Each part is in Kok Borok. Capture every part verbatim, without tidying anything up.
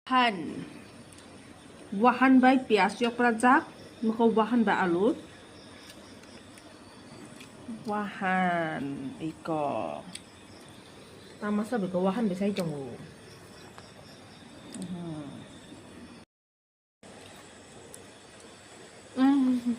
Han. Wahan bai piyaj yok prajak. Nokho wahan bai alu. Wahan iko. Tamasa biko wahan bai sai tongo. Mhm. Mhm.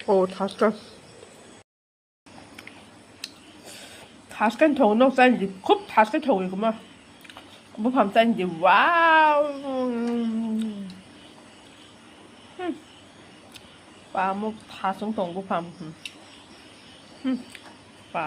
Oh, thas khe. Thas khe thong nok chai di, khub thas khe thong ikuma. Buphang chai di, wow. Hmm. Pamuk thasung tong buphang. Hmm. Hmm. Pa.